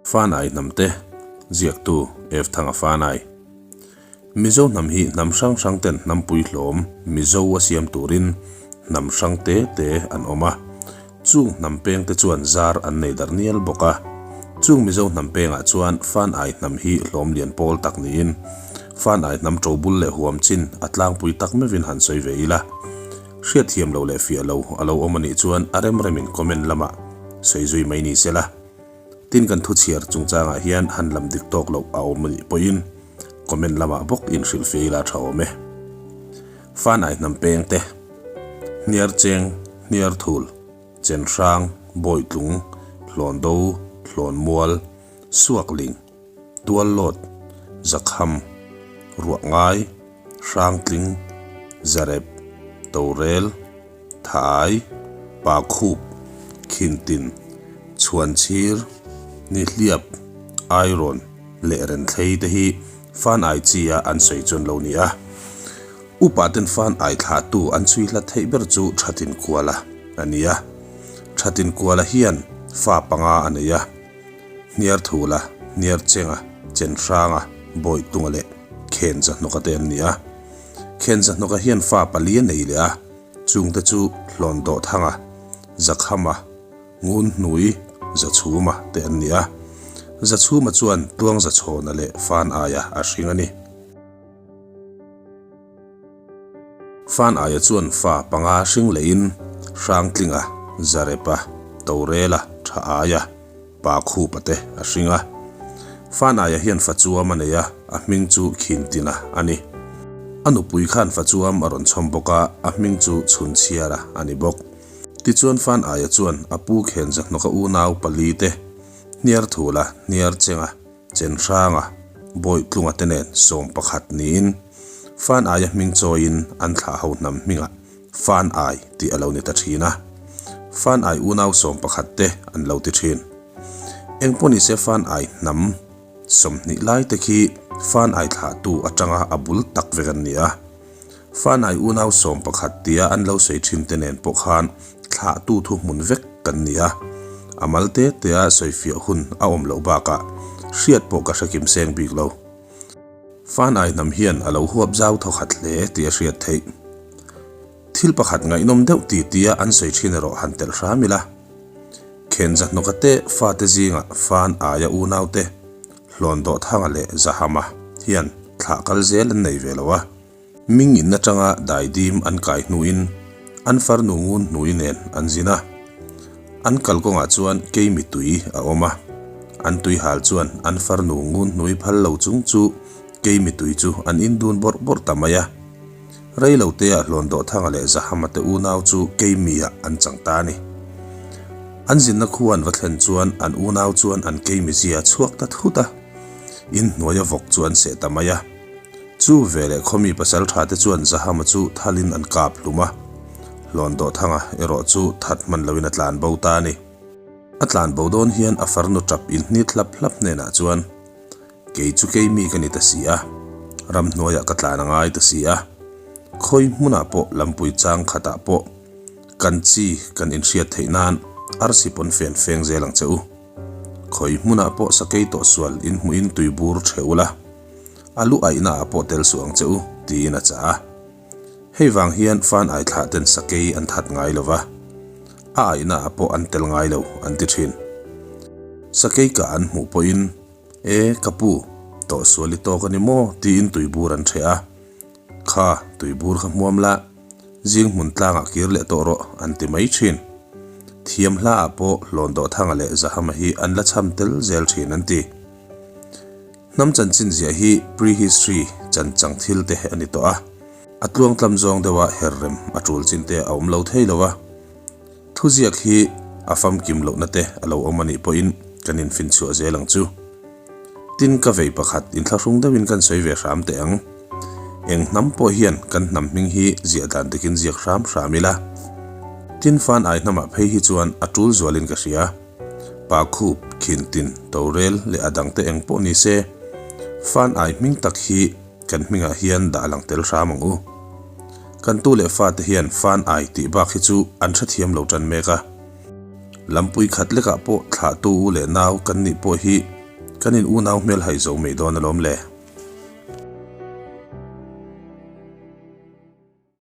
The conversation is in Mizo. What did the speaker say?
Fanai hnamte, Ziaktu, F. Thanga Fanai. Mizo hnam hi hnam hrang hrang ten hnampui hlawm Mizo a siam turin hnam hrang te te an awm a. Chung hnam peng te chuan zar an nei darh nial bawk a. Chung Mizo hnam pengah chuan Fanai hnam hi hlawm lian pawl tak niin Fanai hnam ṭobul leh huam chin a tlangpui tak meuhin han sawi ve ila. Hriatthiam lo leh fiah lo a lo awm a nih chuan a remremin comment lamah sawi zui mai ni sela. Tin kan thu chhiar chungchangah hian han lam dik tawk loh a awm anih pawhin comment lamah bawk inhrilh fia ila tha awm e. Fanai hnam peng te, Hniar cheng, Hniar thul, Chen hrang, Bawitlung, Hlawndo, Hlawnmual, Suakling, Tuallawt, Zakham, Ruahngai, Hrangtling, Zarep, Torel, Thai, Pakhup, Khintin, Chhuanchhir, Nihliap, Iron leh Renthlei te hi fan ai chi a an sawi chuan lo ni a. Upa ten fan ai thlahtu an chhui hlat theih ber chu Thatin Kuala a ni a. Thatin Kuala hian fa panga a nei a. Hniarthula, Hniarchenga, Chenhranga, Bawitlunga leh Khenzahnawka te an ni a. Khenzahnawka hian fa pali a nei leh a, chungte chu Hlawndawhthanga, Zakhama, Ngunhnui, Zachhuma te an ni a. Zachhuma chuan Tuangzachhawna leh Fan Aia a hring a ni. Fan Aia chuan fa panga hring lehin Hrangtlinga, Zarepa, Torela, Tha Aia, Pa Khupa te a hring a. Fanaia hian fa chuam a nei a, a hming chu Khintina a ni. A nupui khan fa chuam a rawn chhawm bawk a, a hming chu Chhunchhiara a ni bawk. Tichuan Fanaia chuan a pu Khenzahnawka unau pali te, Hniarthula, Hniarchenga, Chenhranga, Bawitlunga te nen 11 niin Fanaia hming chawiin an thlah ho hnam hmingah Fan Ai tih a lo ni ta thin a, Fan Ai unau 11 te an lo ti thin. Engpawh nise Fan Ai hnam 20 lai te khi Fan Ai thlahtu atanga a bul tak vek an ni a. Fan Ai unau 11 tia an lo sawi thin te nen pawh khan thlahtu thuhmun vek kan ni a. A mal te tea sawifiah hun a awm loh bakah hriat pawh ka hre kim seng bik lo. Fanai hnam hian a lo huap zau thawkhat hle tih a hriat theih. Thil pakhat ngaihnawm deuh ti tia an sawi thin erawh han telh hram ila. Khenzahnawka te fate zingah Fan aia unaute Hlawndawhthanga leh Zahama hian thlah kal zel an nei ve lo a. Ming in atanga daidim an kai hnuin an farnu ngun hnui nen an zin a. An kalkawngah chuan keimi tui a awm a. An tui hal chuan an farnu ngun hnui phal lo chung chu keimi tui chu an in dun bawrh bawrh ta mai a. Rei lo teah Hlawndawhthanga leh Zahama te unau chu keimi-ah an chang ta a ni. An zinna khua an va thlen chuan an unau chuan an keimi zia a chhuak ta thut a. In hnuaia vawk chu an seh ta mai a. Chu veleh khawmi pasal tha te chuan Zahama chu thalin an kap hlum a, Hlawndawhthanga erawh chu that hman loin a tlan bo ta a ni. A tlan bo dawn hian a farnu tap inhnit hlap hlap hnenah chuan, Kei chu keimi ka ni ta si a, ramhnuaiah ka tlan a ngai ta si a, khawi hmunah pawh lampui chang khatah pawh kan chi kan inhriat theih nan arsi pawn fen feng zel ang che u. Khawi hmunah pawh sakei tawh sual inhmuhin tuibur theh ula. A lu aihna ah pawh tel suh ang che u, tiin a chah a. Hei vang hian fan ai thlah ten sakei an that ngai lo va, a aihna ah pawh an tel ngai lo an ti thin. Sakei kah an hmuh pawhin, E, ka pu, tawhsual i tawk a ni maw? tiin tuibur an ṭheh a. Kha, tuibur kha hmuam la, zing hmun tlangah kir leh tawh rawh, an ti mai thin. Thiam hla ah pawh Hlawndawhthanga leh Zahama hi an la cham tel zel thin an ti. Hnam chanchin ziah hi pre-history chanchang thil te a ni tawh a, a tluangtlam zawng deuha herrem a tul chin te a awm lo thei lo a. Thuziak hi a famkim lohna te a lo awm a nih pawhin kan infinchhuah zel ang chu. Tin, ka vei pakhat inthlahrung deuhin kan sawi ve hram teh ang. Eng hnam pawh hian kan hnam hming hi ziah dan dikin ziak hram hram ila. Tin, fan ai hnamah phei hi chuan a tul zualin ka hria. Pa khup, khintin, torel leh a dangte eng pawh ni se, fan ai hming tak hi kan hmingah hian dah lang tel hram ang u. Kan tu leh fate hian fan ai tih bak hi chu an hrethiam lo tan mek a. Lampui khat lekah pawh thlahtu u leh nau kan nih pawh hi kan in unau hmel hai zo mai dawn alawm le.